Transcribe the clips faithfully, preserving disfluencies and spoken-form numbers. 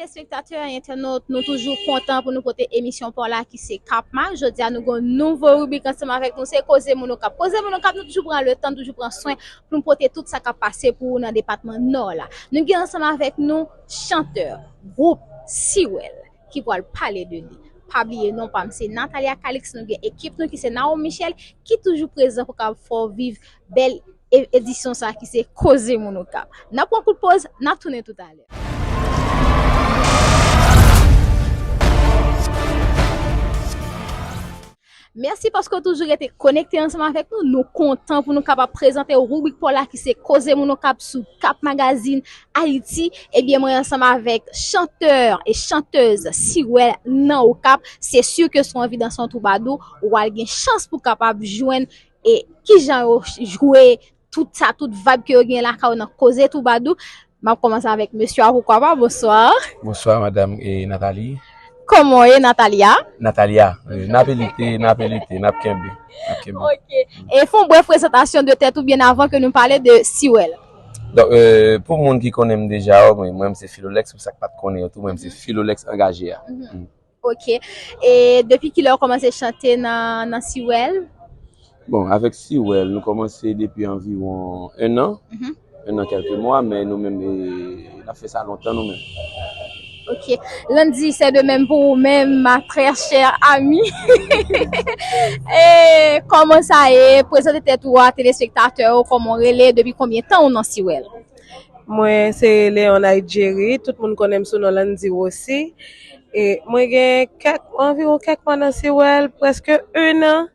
Telespektatè e entènot, nou toujou kontan pou nou pote emisyon pa w la ki se Kap Mag. Jodi a, nou gen yon nouvo ribrik ansanm avèk nou, se Koze Moun Okap. Koze Moun Okap, nou toujou pran letan, toujou pran swen pou nou pote tout sa k ap pase pou ou nan depatman Nò la. Nou gen ansanm avèk nou chantè gwoup Siwèl ki pral pale de li. Pa bliye non pa m se Natalia Calix, nou gen ekip nou ki se Naomi Michel ki toujou prezan pou kapab fè w viv bèl e- edisyon sa ki se Koze Moun Okap. N ap pran kout poz, n ap tounen toutalè. Mèsi paske w toujou rete konekte ansanm avèk nou. Nou kontan pou nou kapab prezante w ribrik pa w la ki se Koze Moun Okap sou Kap Magazine Ayiti. Ebyen, mwen ansanm avèk chantè e chantèz Siwèl nan Okap. Se si ke si w anvi danse yon twoubadou, w al gen chans pou w kapab jwenn e kijan yo jwe, tout sa, tout vibe ke yo gen lakay yo nan koze twoubadou. M ap kòmanse avèk mesye a, poukwa pa? Bonswa. Bonswa, madam, e, Nathalie. Kòman w ye, Natalia? Natalia, e, n ap lite, n ap lite, n ap kenbe, n ap kenbe. Ok. E fè yon brèf prezantasyon de tèt ou byen avan ke nou pale de Siwèl. Donk, e, pou moun ki konnen m deja, mwen, mwen, m se Filolex, pou sa k pa t konnen yo tou, mwen, m se Filolex angaje a. Mm. Ok. E depi kilè w kòmanse chante nan, nan Siwèl? Bon, avèk Siwèl, nou kòmanse depi anviwon en an. Mhm. En an kèlke mwa, men nou menm, e, n ap fè sa lontan nou menm. Ok. Landy, c'est de même pour vous-même, ma très chère amie. E kòman sa ye? Prezante tèt ou a telespektatè yo, kòman w rele, depi konbyen tan ou nan Siwèl? Mwen se Leon Nigeri, tout moun konnen m sou non Landy Rossi. E mwen gen kèk, anviwon kèk mwa nan Siwèl, prèske en an.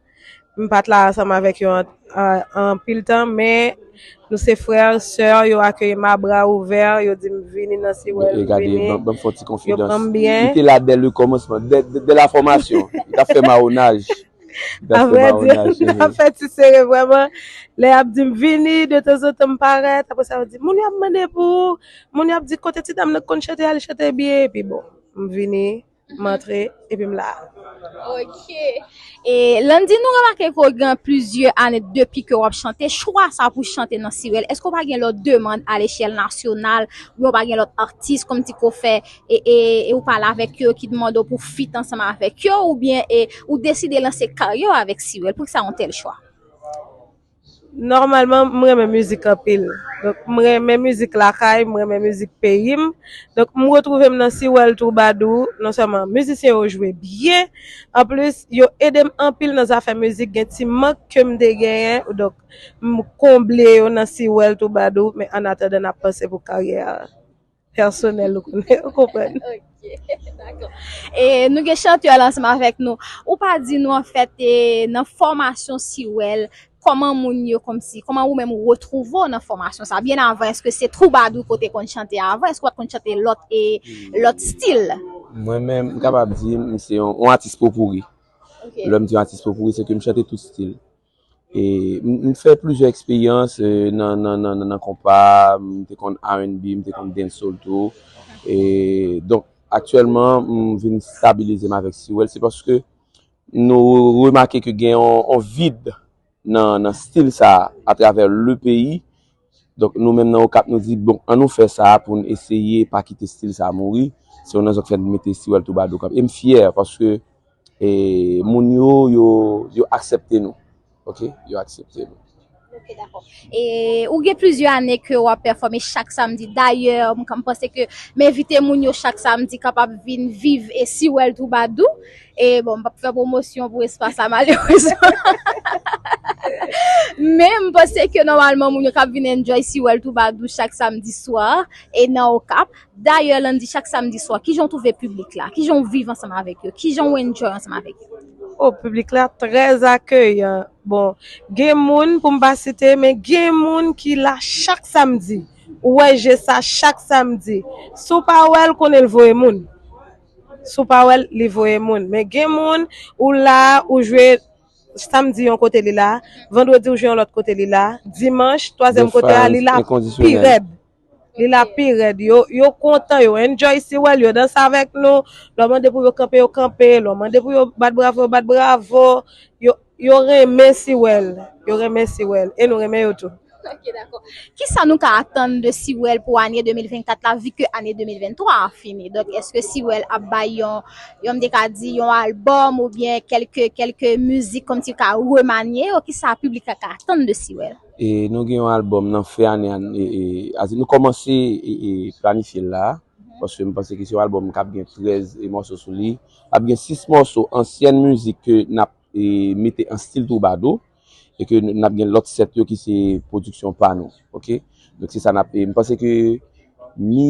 M pa t la ansanm avèk yo an, an, anpil tan, men nou se frè, sè, yo akeyi m a bra ouvè, yo di m vini nan Siwèl, e gade, vini. Ban, ban m fè yon ti konfidans. Yo pran m byen. Li te la dès le commencement, dès, dès, dès la formation. Li t ap fè mawonaj. Li t ap fè mawonaj. Apre di, m ap fè ti sere vrèman. Lè y ap di m vini, de tanzantan m parèt, apre sa yo di, moun yo ap mande pou ou, moun yo ap di kote ti dam nan k konn chante a, li chante byen, epi bon, m vini, m antre, epi m la. Ok. E Landy, nou remake ke w gen plizyè ane depi ke w ap chante. Chwa sa pou chante nan Siwèl, èske w pa gen lòt demann a lechèl nasyonal, oubyen w pa gen lòt atis kòm ti ko fè, e, e, e ou pale avèk yo ki mande w pou w feat ansanm avèk yo, oubyen, e, ou deside lanse karyè w avèk Siwèl? Poukisa yon tèl chwa? Nòmalman, m renmen mizik anpil. Donk, m renmen mizik lakay, m renmen mizik peyi m. Donk, m retwouve m nan Siwèl Twoubadou. Non sèlman mizisyen yo jwe byen, anplis, yo ede m anpil nan zafè mizik. Gen ti mank ke m te genyen, donk, m konble yo nan Siwèl Twoubadou. Men annatandan, n ap panse pou karyè a. Pèsonèl, ou konnen, ou konprann. Ok, dakò. E nou gen chantè la ansanm avèk nou. Ou pa di nou, anfèt, e, nan fòmasyon Siwèl, kòman moun yo kòmsi, kòman ou menm ou retwouve w nan fòmasyon sa? Byen avan, èske se twoubadou ke w te konn chante avan? Èske w pa t konn chante lòt, e, lòt stil? Mwen menm, m kapab di, m se yon, yon atis popouri. Ok. Lè m di yon atis popouri, se ke m chante tout stil. E m, m fè plizyè eksperyans, e, nan, nan, nan, nan, nan konpa, m te konn R and B, m te konn dancehall tou. E donk, aktyèlman, m vin stabilize m avèk Siwèl. Se paske nou remake ke gen yon, yon vid nan, nan stil sa a atravè le peyi. Donk, nou menm nan Okap, nou di, bon, ann nou fè sa pou n eseye pa kite stil sa a mouri. Se youn nan rezon k fè n mete Siwèl Twoubadou kanpe. E m fyè paske, e, moun yo, yo, yo aksepte nou. Ok? Yo aksepte nou. Ok, dakò. E ou gen plizyè ane ke w ap pèfòme chak samdi. Dayè, m, m panse ke m envite moun yo chak samdi kapab vin viv e Siwèl Twoubadou. E bon, m p ap fè pwomosyon pou espas la, malerezman. Men m panse ke nòmalman, moun yo k ap vin enjoy Siwèl Twoubadou chak samdi swa e nan Okap. Dayè, Landy, chak samdi swa, kijan w twouve piblik la? Kijan w viv ansanm avèk yo? Kijan w enjoy ansanm avèk yo? O, piblik la trè akeyan. Bon, gen moun, pou m pa site, men gen moun ki la chak samdi. Ou wè je sa chak samdi. Si w pa wè l, konnen l voye moun. Si w pa wè l, li voye moun. Men gen moun, ou la, ou jwe samdi yon kote li la, vandredi ou jwe yon lòt kote li la, dimanch, twazyèm kote a, li la pi rèd. Li la pi rèd. Yo, yo kontan, yo enjoy Siwèl, yo danse avèk nou. Lè w mande pou yo kanpe, yo kanpe. Lè w mande pou yo bat bravo, yo bat bravo. Yo, yo renmen Siwèl. Yo renmen Siwèl. E nou renmen yo tou. Ok, dakò. Kisa nou ka atann de Siwèl pou ane de mil vennkat la, vi ke ane de mil venntwa a fini? Donk, èske Siwèl ap bay yon, yon, m te ka di, yon albòm oubyen kèlke, kèlke mizik kòmsi ka remanye yo? Kisa piblik la ka atann de Siwèl? E nou gen yon albòm nan fen ane a, e, e, a di nou kòmanse e, e, planifye l la, paske m panse ke se yon albòm k ap gen trèz mòso sou li. L ap gen sis mòso ansyen mizik ke n ap e, mete an stil twoubadou, e ke n ap gen lòt sèt yo ki se pwodiksyon pa nou. Ok? Donk se sa n ap, e, m panse ke mi,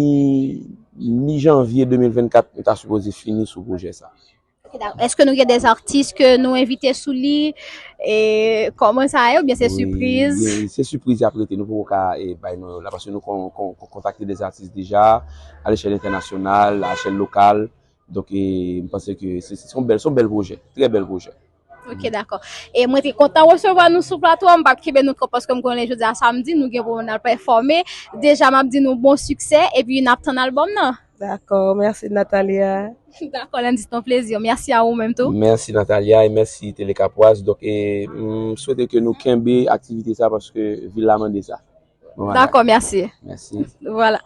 mi janvye de mil vennkat, nou ta sipoze fini sou pwojè sa. Èske nou gen des artistes ke nou envite sou li? E kòman sa ye, oubyen se sipriz? Se sipriz y ap rete, nou poko ka e, bay non yo la, paske nou kon, kon, kon kontakte des artistes deja, a lechèl entènasyonal, a lechèl lokal. Donk e, m panse ke se se yon bèl, se yon bèl pwojè, trè bèl pwojè. Ok, dakò. E mwen te kontan resevwa nou sou plato a, m p ap kenbe nou twòp paske m konnen jodi a samdi, nou gen pou n al pèfòme. Deja, m ap di nou bon siksè, epi n ap tann albòm nan. Dakò, mèsi Natalia. Dakò, Landy, se yon plezi. Mèsi a ou menm tou. Mèsi Natalia e mèsi Tele Kapwaz. Donk e, m swete ke nou kenbe aktivite sa paske vil la mande sa. Dakò, mèsi. Mèsi. Vwala.